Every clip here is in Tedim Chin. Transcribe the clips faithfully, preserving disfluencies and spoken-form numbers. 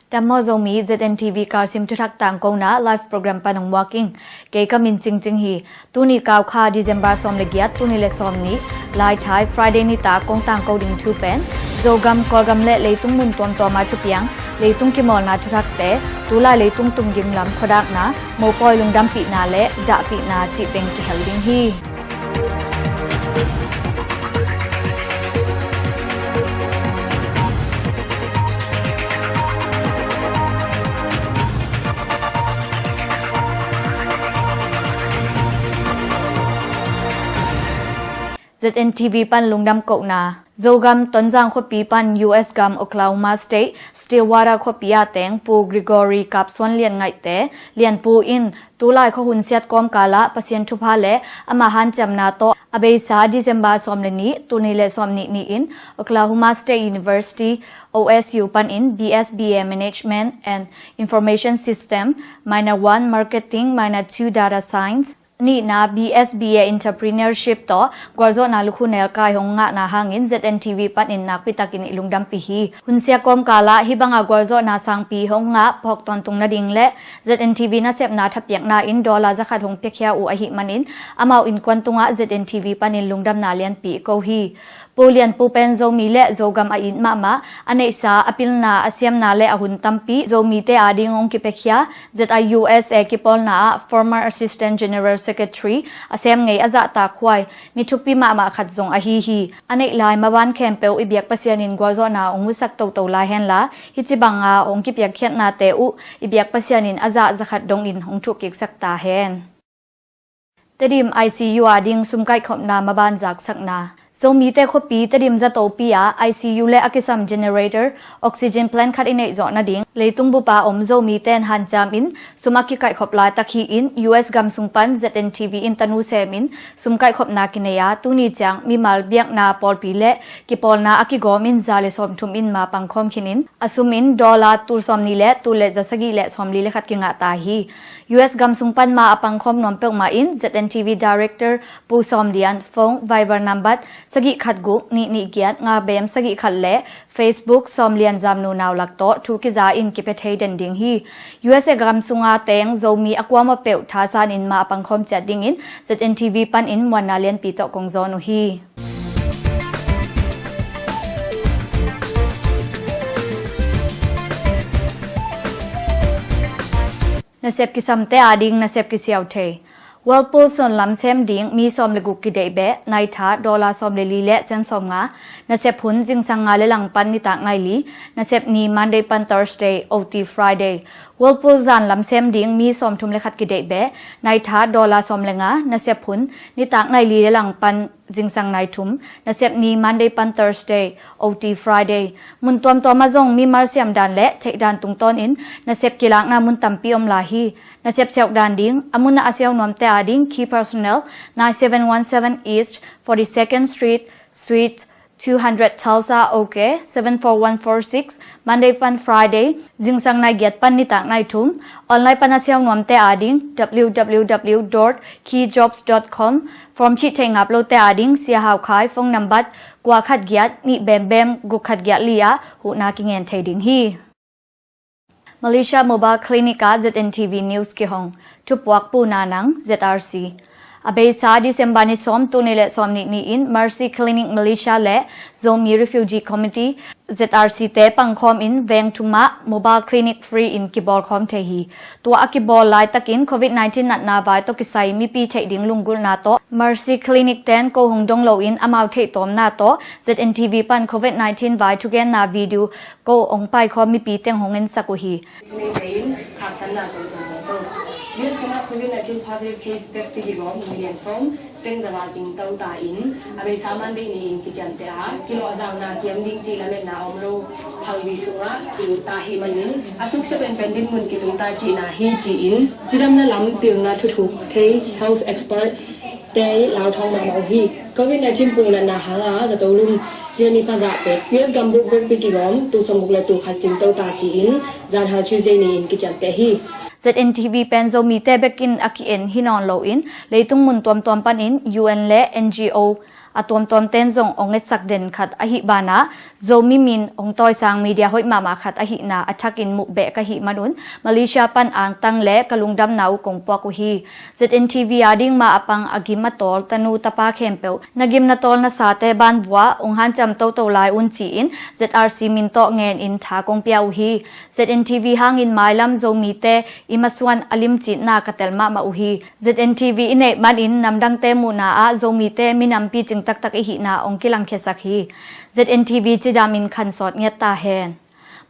Dam maw Zomi, Z N T V Karsim thuthak tangkona live program pan hong muak ing. Kei ka min Cingcing hi. Tuni Kaukha December sawm le giat, tuni le sawm nih, Laithai, Friday nitak kong tangko ding thu pen Zogam, Kawlgam le leitung mun tuamtuama thupiang, leitung kimawlna thuthakte, tulai leitung tungging lam khuadakna, mopawi lungdampihna le dahpihna cih teng kihel ding hi. Z N T V pan lungdam kohna. Zogam Tonzang khuapi pan U S gam Oklahoma State Stillwater khuapi a teng Pu Gregory Kapsuan Lian Ngaihte Lianpu in tulai khuahun siat kawmkalah Pasian thupha le ama hanciamna tawh a beisa December sawm le nih, tuni le sawm nih ni-in Oklahoma State University, O S U panin B S B A Management and Information System, Minor one Marketing, Minor two Data Science, nihna B S B A Entrepreneurship tawh gualzawhna lukhu nelkai hong ngahna hangin Z N T V panin nakpitakin i lungdampih hi. Hunsia kawmkalah hih banga gualzawhna sangpi hong ngah phawk tawntung nading le Z N T V nasepna thapiakna in dollar zakhat hong piakhia uh ahih manin amau innkuan tungah Z N T V panin lungdamna lianpi i ko hi. Pu Lianpu pen Zomi le Zogam a it mahmah, a neihsa, a pilna, a siamna le a hun tampi Zomite ading hong kipiakhia, Z I U S A kipawlna ah former Assistant General Secretary a sem ngei a zahtakhuai mi thupi mahmah khat zong ahi hi. A neih lai maban khempeuh i biak Pasian in gualzawhna hong musak toto lai henla, hih ci banga hong kipiakkhiatnate uh i biak Pasian in a zah zakhat dongin hong thuhkiksak ta hen. Tedim I C U ading sum kaihkhopna maban zaksakna. Zomite khuapi Tedim zatopi ah I C U le a kisam generator, oxygen plant khat i neih zawh nading leitung bupa om Zomite in hanciam in sum a kikaihkhop laitak hi-in U S gam sung pan Z N T V in tanu semin sum kaihkhopna kinei a, tuni ciang mimal, biakna, pawlpi le kipawlna a kigawm in za le sawmthum in ma pangkhawm khinin a sum in dollar tul sawmnih le tul le za sagih le sawmli le khat kingah ta hi. U S gam sung pan ma a pangkhawm nuam peuhmah in Z N T V Director Pu Sawm Lian phone Viber nambat sagih khat guk nih nih giat nga bem sagih khat le Facebook Sawm Lian Zamnu Naulak tawh thu kiza in kipia thei den ding hi. U S A gam sunga teng Zomi a kuamah peuh thasan in ma a pangkhawm ciat dingin Z N T V panin muanna lianpi tawh kong zawn uh hi. Nasep kisamte ading nasep kisiau thei. Whirlpool son lam sem ding mi sawm le guk kideih beh, naitha dollar sawm le li le sen sawm nga. Nasep hun zingsang nga le lang pan nitak nai li. Nasep ni Monday pan Thursday, O T Friday. Whirlpool zan lam sem ding mi sawmthum le khat kideih beh, naitha dollar sawm le nga. Nasep hun nitak nai li le lang pan zingsang nai thum, nasep ni Monday pan Thursday, O T Friday. Mun tuamtuam ah zong mimal siam dan le theih dan tungtawn in nasep kilakna mun tampi om lai hi. Nasep siauh dan ding, a mun ah a siau nuamte ading key personnel, nine seven one seven East forty-second Street, Suite two hundred Tulsa, OK, seven four one four six, Monday pan Friday, zingsang nai giat pan nitak nai thum. Online pan a siau nuamte ading W W W dot key jobs dot com. Form thih theih ngap lote ading Sia Hau Khai phone nambat kua khat giat nih bem bem guk khat giat li ah huhna kingen thei ding hi. Malaysia Mobile Clinic ah Z N T V News kihong. Thupuak Pu Na Nang, Z R C. A beisa December ni sawm, tul nih le sawm nih ni-in Mercy Clinic Malaysia le Zomi Refugee Committee, Z R C te pangkhawm in veng thum ah mobile clinic free in kibawlkhawm thei hi. Tua a kibawl laitakin covid nineteen natna vai tawh kisai mipi theih ding lunggulhna tawh Mercy Clinic ten ko hong dong loin amau theihtawmna tawh Z N T V pan covid nineteen vai thugenna video ko hong paikhawm mipi teng hong ensak uh hi. Nih tein khaktanna tawh tawh tawh. U S gam ah covid nineteen positive case bekpi kigawm million sawm teng zanga cingto ta in, a beisa Monday ni-in kiciamteh a, kilawhzakna kiam ding cih lametna om lo phalbi sungah kilut ta ahih manin a suksia penpen dinmun kitung ta cihna hi ci-in cidamna lam pilna thuthuk thei health expert te lauthawng mahmah uh hi. Covid nineteen punglanna hanga zato lum ciami phazah pek U S gambuk bekpi kigawm tul sawmguk le tul khat cingto ta ci-in zanhal Tuesday ni-in kiciamteh hi. Z N T V pen Zomite bekin a ki-en hi nawn loin leitung mun tuamtuam panin U N le N G O a tuamtuam ten zong hong etsak den khat ahih banah, Zomi min hong tawisang media hoih mahmah khat ahihna a thakin muh beh ka hih manun, Malaysia pan angtang le ka lungdamna uh kong puak uh hi. Z N T V a ding mah a pang a gim a tawl tanu tapa khempeuh, na gim na tawl na sate banvua hong hanciam toto lai un ci-in Z R C min tawh ngen in tha kong pia uh hi. Z N T V hangin mailam Zomite i masuan a limcitna ka tel mahmah uh hi. Z N T V i neih manin namdangte muhna ah Zomite minampi cing taktak i hihna hong kilangkhiasak hi. Z N T V cidam in khan sawt ngiat ta hen.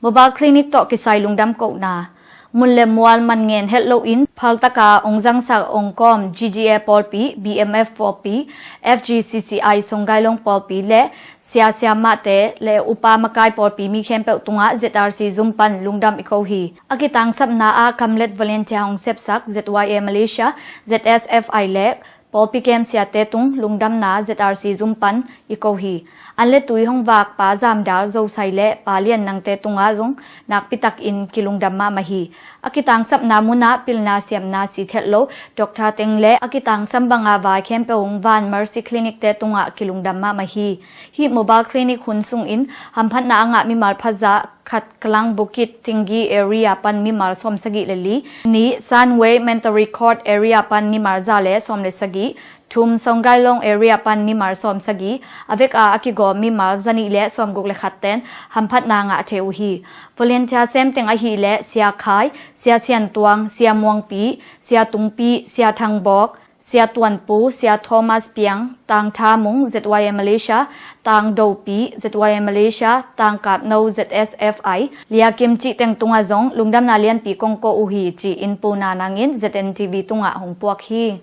Mobile clinic tawh kisai lungdam kohna. Mun le mual man ngen het loin phaltaka hong zangsak hong kawm G G A pawlpi, B M F pawlpi, F G C C I Songgailong pawlpi le sia siamahte le upa makai pawlpi mi khempeuh tungah Z R C zum pan lungdam i ko hi. A kitangsapna ah kamlet volunteer hong sepsak Z Y A Malaysia, Z S F I le pawlpi kem siate tung lungdamna Z R C zum pan i ko hi. An le tui hong vak Pa Zamdal Zosai le Pa Lian Nangte tungah zong nakpi takin kilungdam mahmah hi. A kitangsapna munah pilna siamna sit het lo Doctor teng le a kitangsam banga vai khempeuh hong van Mercy Clinic te tungah kilungdam mahmah hi. Hih mobile clinic hun sungin hamphatna a ngah mimal phazah khat Klang Bukit Tinggi area pan mimal sawm sagih le li, nih Sunway Mentary Court area pan mimal za le sawm le sagih, thum Songgailong area pan mimal sawm sagih, a vek a a kigawm mimal zanih le sawm guk le khat ten hamphatna ngah thei uh hi. Volunteer sem teng ahih leh Sia Khai, Sia Sian Tuang, Sia Muangpi, Sia Tungpi, Sia Thang Bawk, Sia Tuan Pu, Sia Thomas Piang, Tang Tha Mung, Z Y A Malaysia, Tang Do Pi, Z Y A Malaysia, Tang Kap No, Z S F I, Lia Kim cih teng tungah zong lungdamna lianpi kong ko uh hi ci-in Pu Na Nang in Z N T V tungah hong puak hi.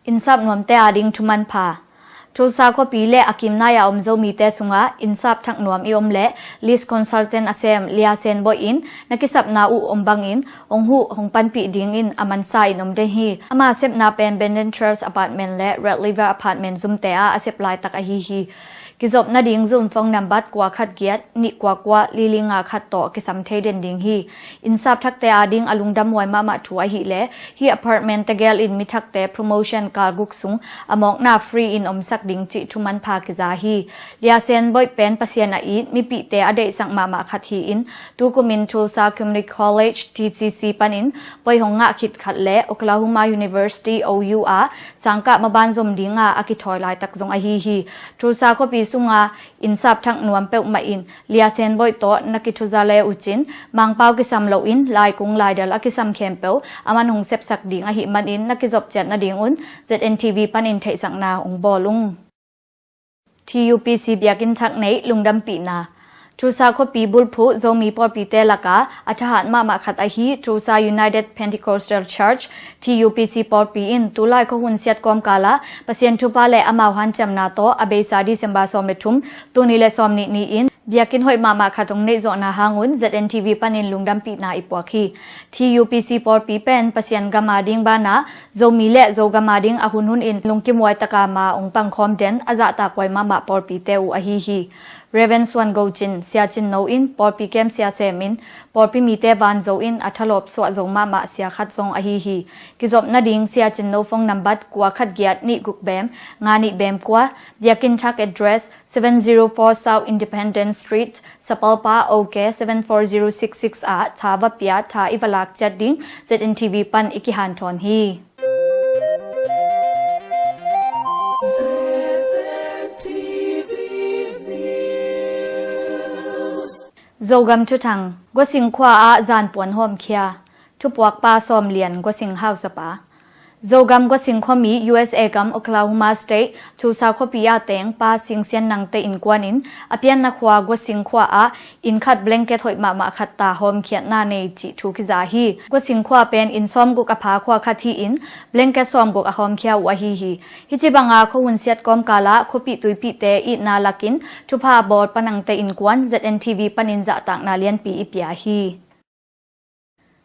Innsap nuamte ading thu manpha. Tulsa khuapi le a kimnai a om Zomite sungah innsap thak nuam i om leh lease consultant a sem Lia Sen Boih in na kisapna uh om bangin hong huh hong panpih dingin a mansa in om den hi. Ama sepna pen Benden Trust Apartment le Red River Apartment zumte ah a sep laitak ahi hi. Kizop nading zum phone nambat kua khat giat nih kua kua li li nga khat tawh kisam thei den ding hi. Innsap thakte ading a lungdam huai mahmah thu ahih leh hih apartment tegel in mi thakte promotion kal guk sung a mawkna free in omsak ding cih thu manpha kiza hi. Lia Sen Boih pen Pasian a it mipihte a deihsak mahmah khat hi-in tukumin Tulsa Community College, T C C panin Boih hong ngah khit khat le Oklahoma University, O U ah sangkah maban zom dinga a kithawi laitak zong ahi hi. Tulsa khuapi sunga innsap thak nuam peuhmah in Lia Sen Boih tawh na kithuza le uh cin Mangpau kisam loin laikung laidal a kisam khempeuh a man hong sepsak ding ahih manin na kizop ciat nadingun Z N T V panin theihsakna hong bawl ung. T U P C biakinn thak neih lungdampihna. Tulsa khuapi bulphuh Zomi pawlpite laka a thahat mahmah khat ahi Tulsa United Pentecostal Church, T U P C pawlpi in tulai khuahun siat kawmkala Pasian thupha le amau hanciamna tawh a beisa December sawm le thum, tuni le sawm nih ni-in biakinn hoih mahmah khat hong neihzawhna hangun Z N T V panin lungdampihna i puak hi. T U P C pawlpi pen Pasian gam ading banah Zomi le Zogam ading a hunhun in lungkimhuai taka ma hong pangkhawm den a zahtakhuai mahmah pawlpite uh ahi hi. Reverend Suan Go Cin, Sia Cin No in pawlpi kem sia semin pawlpi mite vanzo in a thalawp suahzo mahmah sia khat zong ahi hi. Kizop nading Sia Cin No phone nambat kua khat giat nih guk bem nga nih bem kua, biakinn thak address seven zero four South Independence Street, Sapalpa, OK seven four zero six six ah tha va pia, tha i va lak ciat ding Z N T V pan i kihanthawn hi. Zogam thuthang. Guasing khua ah zanpuan hawmkhia. Thupuakpa Sawm Lian, Guasing hausapa. Zogam Guasing khuami U S A gam Oklahoma State Tulsa khuapi ah teng Pa Sing Sian Nangte innkuan in a pianna khua Guasing khua ah inn khat blanket hoih mahmah khat ta hawmkhiatna nei cih thu kiza hi. Guasing khua pen inn sawmguk a pha khua khat hi-in blanket sawmguk a hawmkhia uh ahi hi. Hih ci banga khuahun siat kawmkala khuapih tuipihte itna lakin thupha a bawl Pa Nangte innkuan Z N T V panin zahtakna lianpi i pia hi.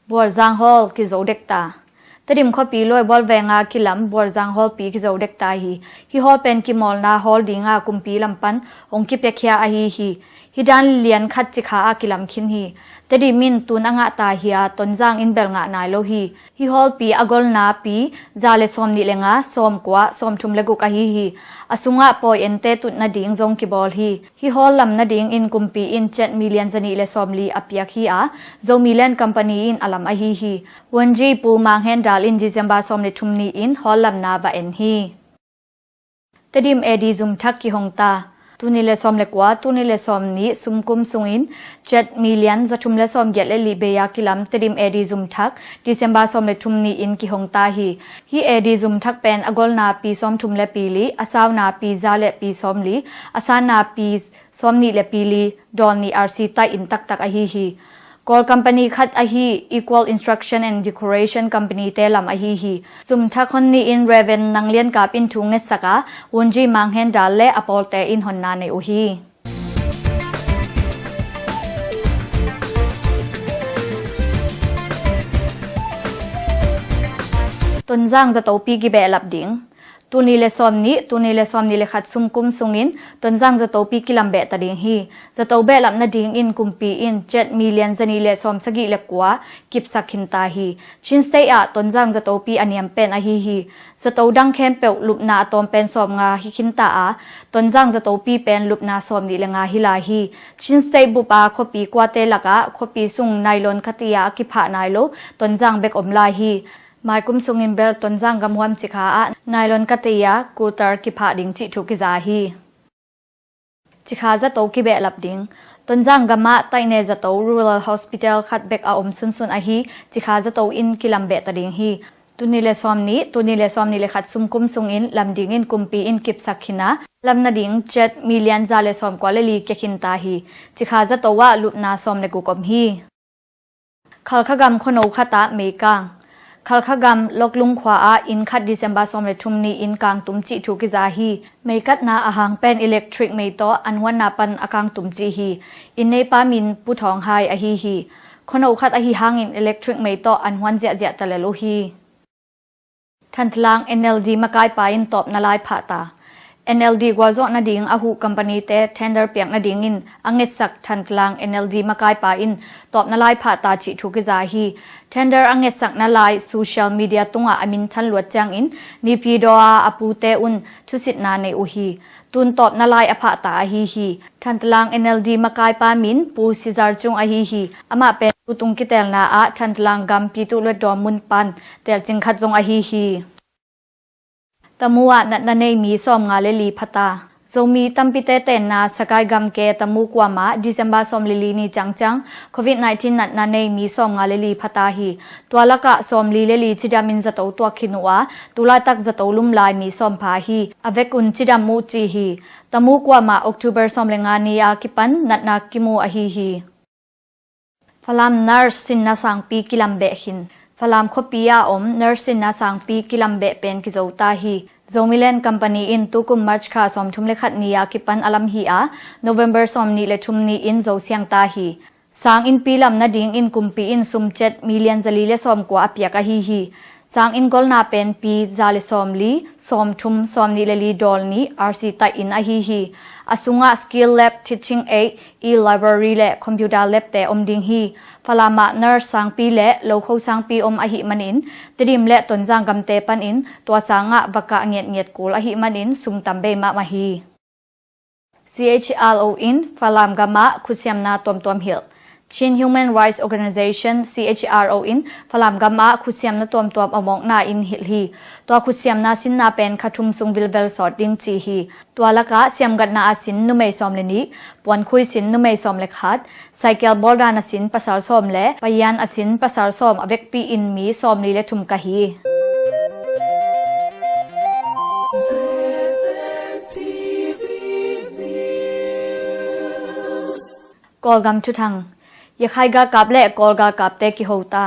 Bualzang Hall kizo dekta. Tedim khuapi Luaibual venga kilam Bualzang Hall pi kizo dekta hi. Hih hall pen kimawlna hall dinga kumpi lam pan hong kipiakhia ahi hi. Hih dan lian khat Cikha ah kilam khin hi. Tedim in tun a ngah ta hi a, Tonzang in bel ngah nai lo hi. Hih hawlpi a golna pi za le sawm nih le nga, sawm kua, sawm thum le guk ahi hi. A sungah pawi ente tut nading zong kibawl hi. Hih hawl lam nadingin kumpi in kyat million za nih le sawm li a piak hi a, Zomi Land Company in a lam ahi hi. Wonji Pu Mang Hen Dal in December sawm le thum ni-in hawl lamna va en hi. Tedim A D zum thak kihong ta. Tul nih le sawm le kua, tul nih le sawm nih sumkum sungin kyat million za thum le sawm giat le li bei a kilam Tedim A D zum thak December sawm le thum ni-in kihong ta hi. Hih A D zum thak pen a golna pi sawm thum le pi li, a sauna pi za le pi sawm li, a sanna pi sawm nih le pi li, dawl nih R C taih in taktak ahi hi. Kawl company khat ahi Equal Instruction and Decoration Company te lam ahi hi. Zum thak hon ni-in Reverend Nang Lian Kap in thu ngetsak a, Wonji Mang Hen Dal le a pawlte in honna nei uh hi. Tonzang zatopi kibehlap ding. Tul nih le sawm nih, tul nih le sawm nih le khat sumkum sungin Tonzang zatopi kilambeh ta ding hi. Zato behlap nadingin kumpi in kyat million za nih le sawm sagih le kua kipsak khin ta hi. Chin State ah Tonzang zatopi a niam pen ahi hi. Zato dang khempeuh lupna a tawm pen sawm nga hi khin ta a, Tonzang zatopi pen lupna sawm nih le nga hi lai hi. Chin State bup a khuapi kuate lakah khuapi sung nylon katia a kiphah nai lo Tonzang bek om lai hi. Maikum sungin bel Tonzang gamhuam Cikha ah nylon katia kutar kiphah ding cih thu kiza hi. Cikha zato kibehlap ding. Tonzang gamah taihne zato Rural Hospital khat bek a om sunsun ahi Cikha zato in kilambeh ta ding hi. Tul nih le sawm nih, tul nih le sawm nih le khat sumkum sungin lam dingin kumpi in kipsak khin a, lam nading kyat million za le sawm kua le li kia khin ta hi. Cikha zato ah lupna sawm le guk om hi. Khalkha gam khuano khat ah meikang. Khalkha gam Loklung khua ah inn khat December sawm le thum ni-in kangtum cih thu kiza hi. Meikatna a hang pen electric mei tawh an huanna pan a kangtum cih hi. Inn neipa min Pu Thawng Hai ahi hi. Khuano khat ahi hangin electric mei tawh an huan ziahziah ta lel uh hi. Thantlang N L D makaipa in tawpna lai phah ta. N L D gualzawh nading a huh company te tender piak nadingin a ngetsak Thantlang N L D makaipa in tawpna lai phah ta cih thu kiza hi. Tender a ngetsakna lai social media tungah a minthan luat ciangin Naypyidaw a a pute un thusitna nei uh hi. Tun tawpna lai a phah ta ahi hi. Thantlang N L D makaipa min Pu Sizar Cung ahi hi. Amah pen tutung kitelna ah Thantlang gam Pyithu Hluttaw mun pan telcing khat zong ahi hi. Tamu ah natna nei mi sawm nga le li pha ta. Zomi tampite tenna Sagaing gamke Tamu kuamah December sawm le li ni ciangciang Covid nineteen natna nei mi sawm nga le li pha ta hi. Tua lakah sawm li le li cidam in zato tuak khin uh a, tulaitak zato lum lai mi sawm pha hi. A vekun cidam uh ci hi. Tamu kuamah October sawm le nga ni a kipan natna kimu ahi hi. Falam nurse sinna sangpi kilambeh khin. Falam khuapi a om nurse sinna sangpi kilambeh pen kizo ta hi. Zomi Land Company in tukum March kha sawm thum le khat ni a kipan a lam hi a, November sawm nih le thum ni-in zo siang ta hi. Sang innpi lam nadingin kumpi in sum kyat million za li le sawm kua a piak ahi hi. Sang inn golna pen pi za le sawm li, sawm thum, sawm nih le li dawl nih R C taih inn ahi hi. A sungah skill lab, teaching aid, e-library le computer lab te om ding hi. Falam ah nurse sangpi le lokho sangpi om ahih manin Tedim le Tonzang gamte panin tua sangah va kah ngiatngiat kul ahih manin sum tam bei mahmah hi. C H R O in Falam gamah khutsiamna tuamtuam hilh. Chin Human Rights Organization, C H R O in Falam gamah khutsiamna tuamtuam a mawkna in hilh hi. Tua khutsiamna sinna pen kha thum sung vilvel sawt ding ci hi. Tua lakah siamgatna a sin numei sawm le nih, puankhui sin numei sawm le khat, saikel bawldan a sin pasal sawm le payan a sin pasal sawm a vekpi in mi sawm li le thum ka hi. Kawlgam thuthang. Yakhai galkap le Kawl galkapte kiho ta.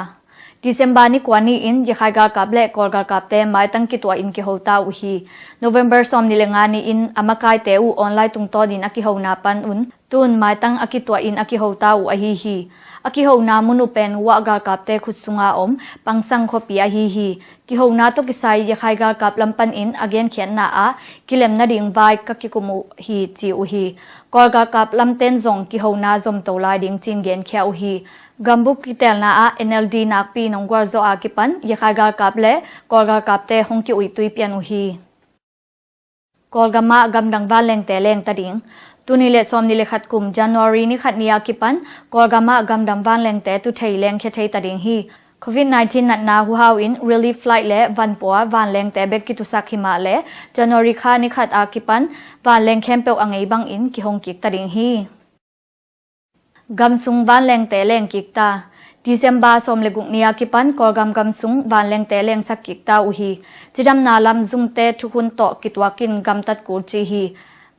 December ni kua ni-in Yakhai galkap le Kawl galkapte maitang kituah in kiho ta uh hi. November sawm nih le nga ni-in a makaite uh online tungtawnin a kihona pan un Tun maitang a kituah in a kihota uh ahi hi. A kihona mun uh pen Wah galkapte khut sunga om Pangsang khuapi ahi hi. Kihona tawh kisai Yakhai galkap lam panin a genkhiatna ah kilem nading vai ka kikum uh hi ci uh hi. Kawl galkap lamten zong kihona zomto lai ding ci-in genkhia uh hi. Gambup kitelna ah N L D nakpi nong gualzawh a kipan Yakhai galkap le Kawl galkapte hong kiuihtui pian uh hi. Kawlgam ah gamdang vanlengte lengta ding. Tul nih le sawmnih le khat kum January ni khat ni a kipan Kawlgam ah gamdang vanlengte tu thei lengkhia thei ta ding hi. Covid nineteen natna huhau in relief flight le vanpua vanlengte bek kitusak hi mah le January kha ni khat a kipan vanleng khempeuh a ngei bangin kihong kik ta ding hi. Gamsung vanlengte leng kik ta. December sawm le guk ni a kipan Kawlgam gamsung vanlengte lengsak kik ta uh hi. Cidamna lam zumte thukhun tawh kituakin gamtat kul ci hi.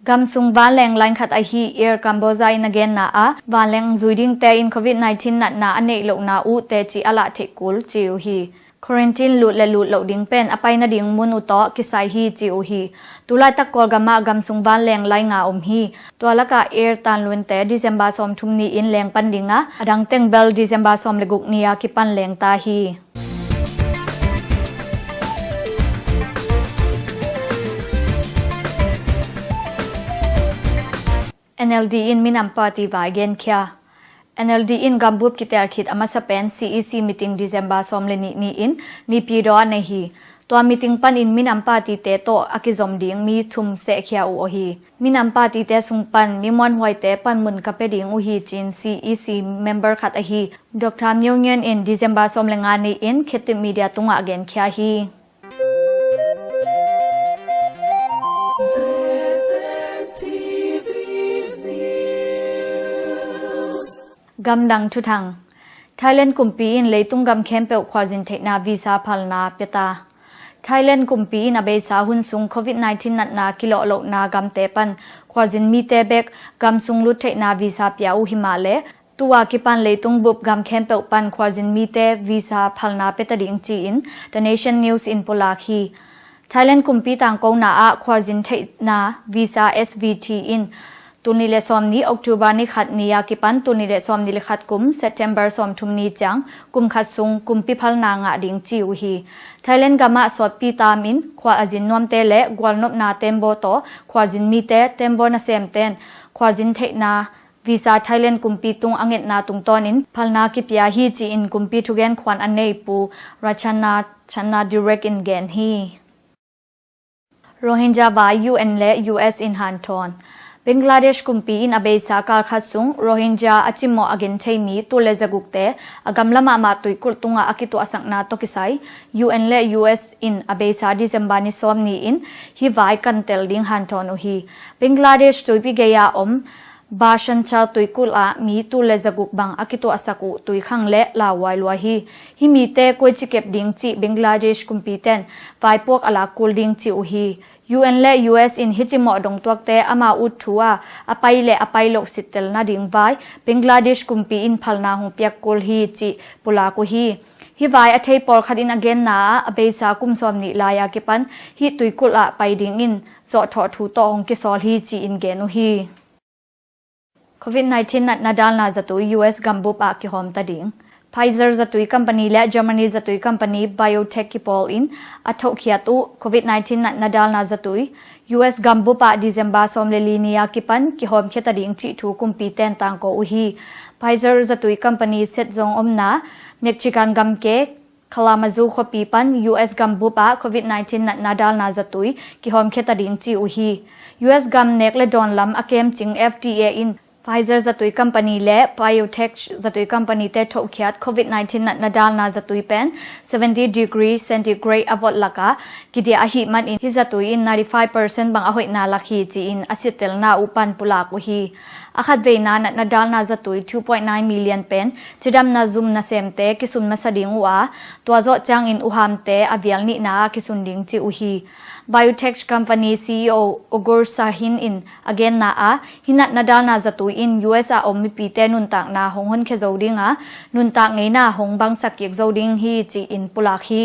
Gamsung vanleng line khat ahi Air Cambodia in a genna ah vanleng zui dingte in Covid nineteen natna a neih lohna uh teci a lah theih kul ci uh hi. Quarantine lut le lut loh ding pen a pai nading mun uh tawh kisai hi ci uh hi. Tulaitak Kawlgam ah gamsung vanleng lai nga om hi. Tua lakah Air Tanlun te December sawmthum ni-in leng pan ding a, a dang teng bel December sawm le guk ni a kipan leng ta hi. N L D in minam party vai genkhia. N L D in gambup kitel khit a masa pen C E C meeting December sawm le nih ni-in Naypyidaw ah nei hi. Tua meeting panin minam party te tawh a kizom ding mi thum sehkhia uh ahi. Minam party te sung pan mi muanhuaite panmun ka pia ding uh hi ci-in C E C member khat ahi Doctor Myo Ngyon in December sawm le nga ni-in Khit Thit Media tungah genkhia hi. Gamdang thuthang. Thailand kumpi in leitung gam khempeuh khualzin theihna visa phalna pia ta. Thailand kumpi in a beisa hun sung Covid nineteen natna kilawh lohna gamte pan khualzin mite bek gamsung lut theihna visa pia uh hi mah le, tu a kipan leitung bup gam khempeuh pan khualzin mite visa phalna pia ta ding ci-in The Nation News in pulak hi. Thailand kumpi tangkona ah khualzin theihna visa S V T in tul nih le sawm ni October ni khat ni a kipan tul nih le sawm nih le khat kum September sawmthum ni ciang kum khat sung kumpi phalna ngah ding ci uh hi. Thailand gam ah sawtpi tam in khual a zin nuamte le gualnopna tembaw tawh khualzin mite tembaw nasemten khualzin theihna visa Thailand kumpi tung a ngetna tungtawnin phalna kipia hi ci-in kumpi thugen khuan a nei Pu Rachana Channa Durek in gen hi. Rohingya vai U N le U S in hanthawn. Bangladesh kumpi in a beisa kal khat sung Rohingya a cimawh a genthei mi tul le zagukte a gamla mahmah tuikulh tungah a kituahsakna tawh kisai U N le U S in a beisa December ni sawm ni-in hih vai kantel ding hanthawn uh hi. Bangladesh tuipi gei-a om Bhashanchar tuikulh ah mi tul le zaguk bang a kituahsak uh tuikhang le lauhuai lua hi. Hih mite koici kep ding cih Bangladesh kumpiten vaipuak a lak kul ding ci uh hi. U N le U S in hih cimawh dongtuakte amau ut thu a a pai le a pai loh sittel nading vai Bangladesh kumpi in phalna hong piak kul hi cih pulak uh hi. Hih vai a thei pawlkhat in a genna ah a beisa kum sawm nih lai a kipan hih tuikulh ah pai dingin zawhthawh thu tawh hong kisawl hi ci-in gen uh hi. Covid nineteen natna dalna zatui U S gambup ah kihawmta ding. Pfizer zatui company le Germany zatui company BioNTech kipawl in a thohkhiat uh Covid nineteen natna dalna zatui U S gambup ah December sawm le li ni a kipan kihawmkhia ta ding cih thu kumpiten tangko uh hi. Pfizer zatui company set zong omna Mexican gamke Kalamazoo khuapi pan U S gambup ah Covid nineteen natna dalna zatui kihawmkhia ta ding ci uh hi. U S gam nek le dawn lam a kemcing F D A in Pfizer zatui company le BioNTech zatui company te thohkhiat Covid nineteen natna dalna zatui pen seventy degree centigrade a vot lakah kidiah ahih manin hih zatui in ninety five percent bang a hoihna lak hi ci-in a sittelna uh pan pulak uh hi. A khatveina natna dalna zatui two point nine million pen cidamna zum nasemte kisun masa ding uh a, tua zawh ciangin uhamte a vial nihna ah kisun ding ci uh hi. BioNTech company C E O Ugur Sahin in a genna ah hih natna dalna zatui in U S ah om mipite nuntakna hong honkhia zo ding a, nuntak ngeina hong bangsak kik zo ding hi ci-in pulak hi.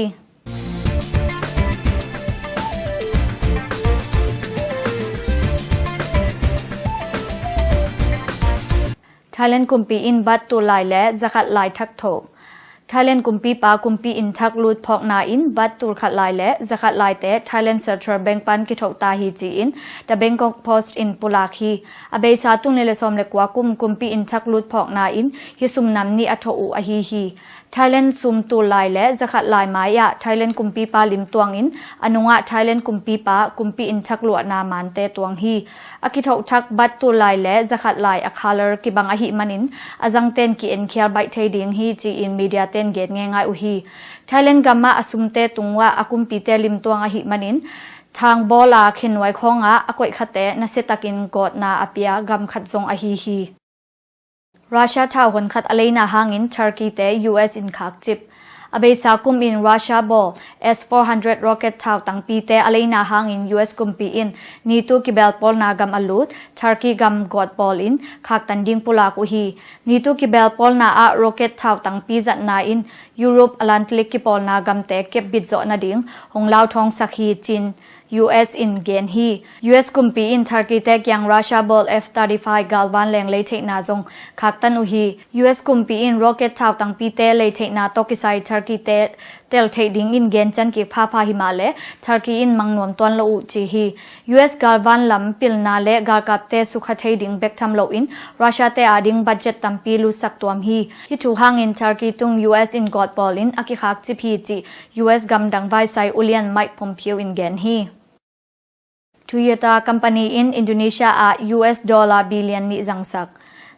Thailand kumpi in baht tul lai le zakhat lai thak thoh. Thailand kumpipa kumpi inn thak lut phawkna in baht tul khat lai le zakhat laite Thailand Central Bank pan kithoh ta hi ci-in The Bangkok Post in pulak hi. A beisa tul nih le sawm le kua kum kumpi inn thak lut phawkna in hih sum nam nih a thoh uh ahi hi. Thailand sum tul lai le zakhat lai mai-ah Thailand kumpipa lim tuangin a nungah Thailand kumpipa kumpi inn thak luahna mante tuang hi. A kithoh thak baht tul lai le zakhat lai a color kibang ahih manin a zangten ki-enkhial baih thei ding hi ci-in media ten gen ngeingai uh hi. Thailand gamah a sumte tungah a kumpite lim tuang ahih manin thangbawl a khennuai khawngah a koih khate nasiatakin gawtna a pia gam khat zong ahi hi. Russia thau hon khat a leina hangin Turkey te U S in khakcip. A beisa kum in Russia bawl S four hundred rocket thau tangpite a leina hangin U S kumpi in NATO kibelpawlna gam a lut Turkey gam gawtbawl in khaktan ding pulak uh hi. NATO kibelpawlna ah rocket thau tangpi zatna in Europe Atlantic kipawlna gamte kepbit zawh nading hong lauthawngsak hi cin U S in gen hi. U S kumpi in Turkey te kiang Russia bawl F thirty-five galvan leng lei theihna zong khaktan uh hi. U S kumpi in rocket thau tangpite lei theihna tawh kisai Turkey te tel theih dingin gen can kik phapha hi mah le Turkey in mang nuam tuan lo uh ci hi. U S galvan lam pilna le galkapte sukha thei ding bek tham loin Russia te ading budget tampi lutsak tuam hi. Hih thu hangin Turkey tung U S in gawtbawl in a kikhakcip hi cih U S gamdang vaisai ulian Mike Pompeo in gen hi. Toyota Company in Indonesia ah U S dollar billion nih zangsak.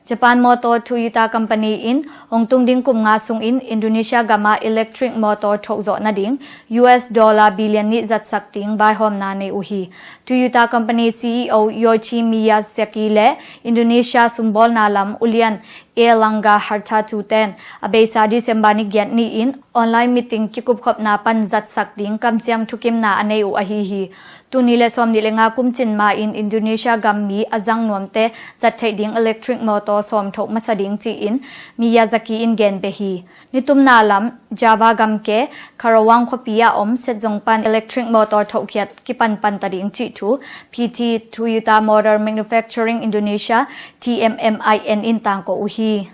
Japan Motor Toyota Company in hong tung ding kum nga sungin Indonesia gamah electric motor thoh zawh nading U S dollar billion nih zatsak ding vaihawmna nei uh hi. Toyota Company C E O Yoichi Miyazaki le Indonesia sumbawlna lam ulian Erlangga Hartarto ten a beisa December ni giat ni-in online meeting kikupkhopna pan zatsak ding kamciam thukimna a nei uh ahi hi. Tul nih le sawm nih le nga kum cin ma-in Indonesia gam mi a zang nuamte zat theih ding electric motor sawm thoh masa ding ci-in Miyazaki in gen beh hi. Nitumna lam Java gamke Karawang khuapi ah om set zong pan electric motor thohkhiat kipanpan ta ding cih thu P T Toyota Motor Manufacturing Indonesia, T M M I N in tangko uh hi.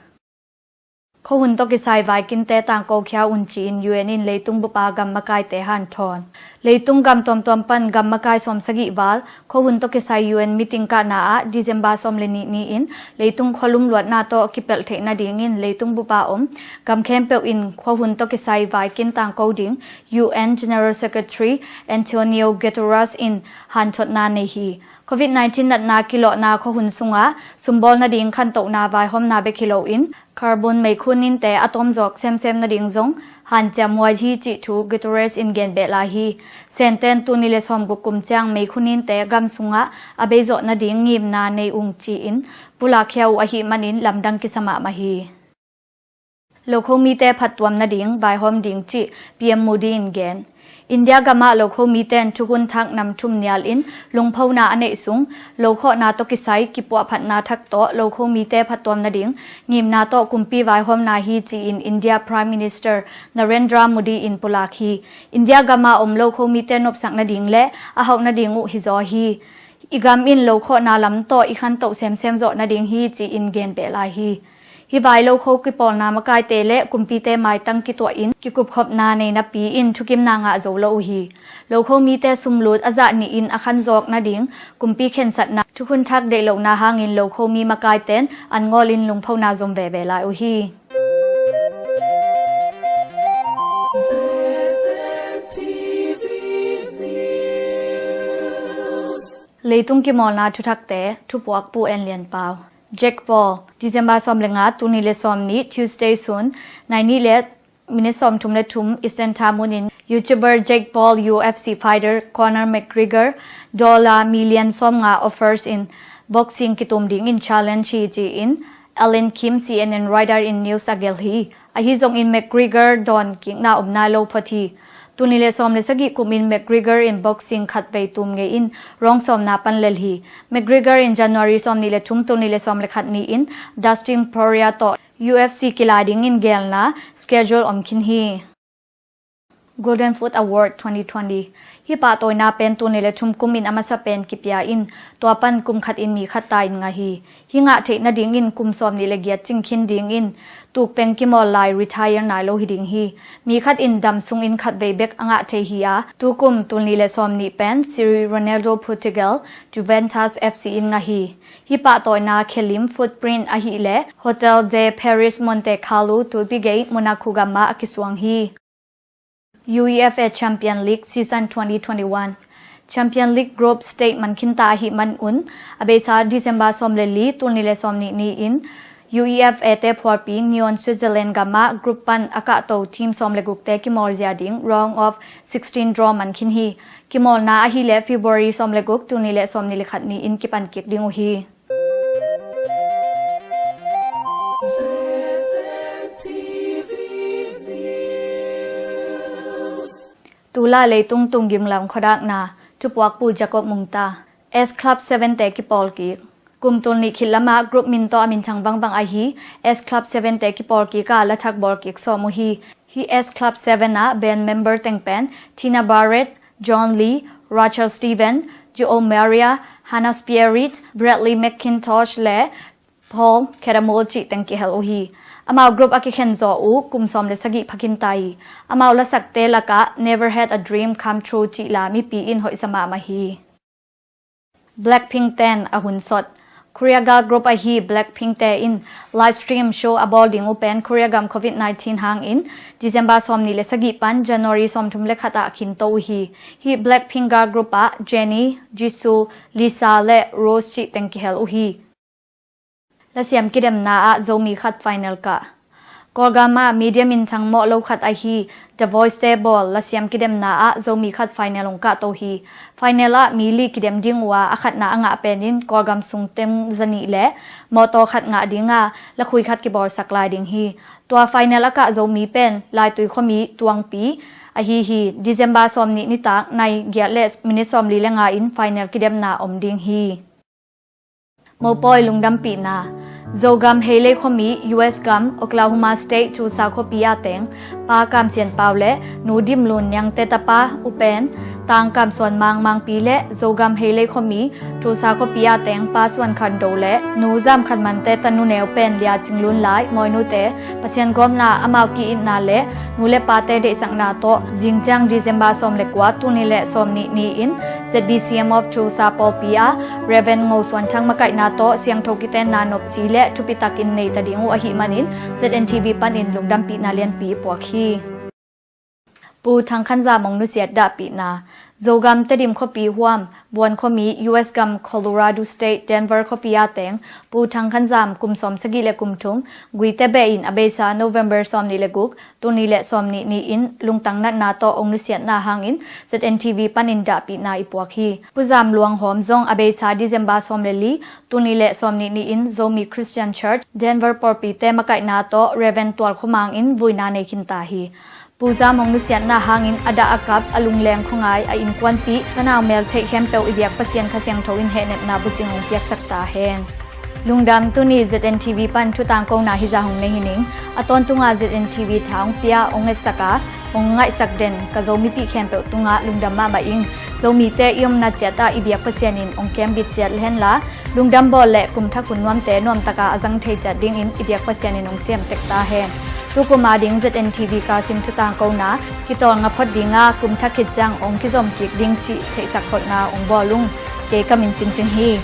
Khuahun tawh kisai vaikinte tangko khia un ci-in U N in leitung bupa gam makaite hanthawn. Leitung gam tuamtuam pan gam makai sawmsagih val khuahun tawh kisai U N meeting kahna ah December sawm le nih ni-in leitung khualum luatna tawh kipelh theih nadingin leitung bupa om gam khempeuh in khuahun tawh kisai vaikin tangko ding U N General Secretary Antonio Guterres in hanthotna nei hi. Covid nineteen natna kilawhna khuahun sungah sumbawl nading khantohna vaihawmna bek hi loin carbon meikhu ninte a tawmzawk semsem nading zong hanciam huai hi cih thu Guterres in gen beh lai hi. Senten tul nih le sawm guk kum ciang meikhu ninte gam sungah a beizawh nading ngimna nei ung ci-in pulakkhia uh ahih manin lamdang kisa mahmah hi. Lokhomite phattuam nading vaihawm ding cih P M Modi in gen. India gamah lokhomite in thukhun thak nam thum nialin lungphona a neih sung lokhawhna tawh kisai kipuahphatna thak tawh lokhomite phattuam nading ngimna tawh kumpi vaihawmna hi ci-in India Prime Minister Narendra Modi in pulak hi. India gamah om lokhomite nopsak nading le a hauh nading uh hizaw hi. I gam in lokhawhna lam tawh i khantoh semsem zawh nading hi ci-in gen beh lai hi. Hih vai lokho kipawlna makaite le kumpite maitang kituahin kikupkhopna nei napi in thukimna ngah zo lo uh hi. Lokho mite sumlut a zah nihin a khanzawk nading kumpi khensatna thukhun thak deih lohna hangin lokho mi makaiten an ngawlin lungphona zom veve lai uh hi. Leitung kimawlna thuthakte, thupuak Pu En Lian Pau. Jake Paul, December sawm le nga, tul nih le sawm nih, Tuesday sun, nai nih le minit sawm thum le thum Eastern Time munin YouTuber Jake Paul, U F C fighter Conor McGregor, dollar million sawm nga offers in boxing kitum dingin challenge hi ci-in Alan Kim, C N N writer in news a gelh hi. Ahi zongin McGregor dawn kikna om nai lo phot hi. Tul nih le sawm le sagih kumin McGregor in boxing khat vei tum ngei in round sawmna pan lel hi. McGregor in January sawm nih le thum, tul nih le sawm le khat ni-in Dustin Poirier tawh U F C kilai dingin gelna schedule om khin hi. Golden Foot Award twenty twenty. Hih pahtawina pen tul nih le thum kum in a masa pen kipia in, tua pan kum khat in mi khat ta in ngah hi. Hih ngah theih nadingin kum sawm nih le giat cing khin dingin tuk peng kimawl lai retire nai lo hi ding hi. Mi khat in dam sungin khat vei bek a ngah thei hi a, tukum tul nih le sawm nih pen Sri Ronaldo Portugal, Juventus F C in ngah hi. Hih pahtawina khelim Footprint ahih leh Hotel de Paris Monte Carlo tuipi gei Monaco gam ah a kisuang hi. UEFA Champion League Season twenty twenty-one. Champion League Group Stage man khinta ahih manun, a beisa December sawm le li, tul nih le sawm nih ni-in UEFA te phualpi Nyon Switzerland gam ah group pan a kahto team sawm le gukte kimawl zia ding round of sixteen draw man khin hi. Kimawlna ahih leh February sawm le guk, tul nih le sawm nih le khat ni-in kipan kik ding uh hi. Tulai leitung tung gimlam khuadakna, thupuak Pu Jacob Mungta. S Club seven te kipawl kik. Kum tul nih khit lamah group min tawh a minthang bangbang ahi S Club seven te kipawl kik a, lathak bawl kik sawm uh hi. Hih S Club seven ah band member teng pen Tina Barrett, John Lee, Rachel Steven, Joe Maria, Hannah Spirit, Bradley McIntosh le Paul Kedamol cih teng kihel uh hi. Amau group a kikhen zawh uh kum sawm le sagih pha khinta hi. Amau lasakte lakah Never Had a Dream Come True cih la mipi in hoihsa mahmah hi. Blackpink ten a hun sawt. Korea girl group ahi Blackpink te in live stream show a bawl ding uh pen Korea gam covid nineteen hangin December sawm nih le sagih pan January sawm thum le khat ah khinto uh hi. Hih Blackpink girl group ah Jennie, Jisoo, Lisa le Rose cih teng kihel uh hi. Lasiam kidemna ah Zomi khat final kah. Kawlgam ah media minthang mawh lo khat ahi The Voice te bawl lasiam kidemna ah Zomi khat final hong kahto hi. Final ah mi li kidem ding uh a, a khatna a ngah pen in Kawlgam sung teng zanih le mawtaw khat ngah ding a, lakhui khat kibawlsak lai ding hi. Tua final a kah Zomi pen Laitui khuami Tuangpi ahi hi. December sawm nih nitak nai giat le minit sawm li le nga in final kidemna om ding hi. Mopawi lungdampihna. Zogam Heilei khuami U S gam Oklahoma State Tulsa khuapi a teng Pa Kam Sian Pau le Nu Dim Lun Niangte tapa U Pen Tang Kam Suan Mang Mangpi le Zogam Heilei khuami Tulsa khuapi a teng Pa Suan Khan Do le Nu Zam Khan Mante tanu neu pen Lia Cing Lun Lai Mawinute Pasian gawmna, amau ki-itna le nu le pate deihsakna tawh zingciang December sawm le kua, tul nih le sawm nih ni-in Z B C M of Tulsa pawlpi ah Reverend Ngo Suan Thang makaihna tawh siangtho kitenna nopci le thupi takin neita ding uh ahih manin Z N T V panin lungdampihna lianpi i puak hi. Pu Thang Khan Zam hong nusiat dahpihna. Zogam Tedim khuapi huam Buan khuami U S gam Colorado State Denver khuapi a teng Pu Thang Khan Zam kum sawm sagih le kum thum, Guite beh in a beisa November sawm nih le guk, tul nih le sawm nih ni-in lungtang natna tawh hong nusiatna hangin Z N T V panin dahpihna i puak hi. Pu Zam luanghawm zong a beisa December sawm le li, tul nih le sawm nih ni-in Zomi Christian Church Denver pawlpite makaihna tawh Reverend Tual Khua Mang in vuina nei khinta hi. Pu Zam hong nusiatna hangin a dah a kap, a lungleng khuangai, a innkuanpih, tanau mel theih khempeuh i biak Pasian Kha Siangtho in hehnepna bucing hong piaksak ta hen. Lungdam. Tuni Z N T V pan thutangkona hizah hong nei hi ning. A tawntunga Z N T V tha hong pia, hong etsak a, hong ngaihsak den ka Zomipih khempeuh tungah lungdam mahmah ing. Zomite i omna ciatah i biak Pasian in hong kembit ciat henla, lungdam bawl le kum thak hun nuamte nuamtaka a zang thei ciat dingin i biak Pasian in hong siam tek ta hen. Tukum ading Z N T V Kachin thutangkona kitawl nga phot dinga, kum thak khit ciang hong kizom kik ding cih theihsak kholhna hong bawl ung. Kei ka min Cing Cing hi.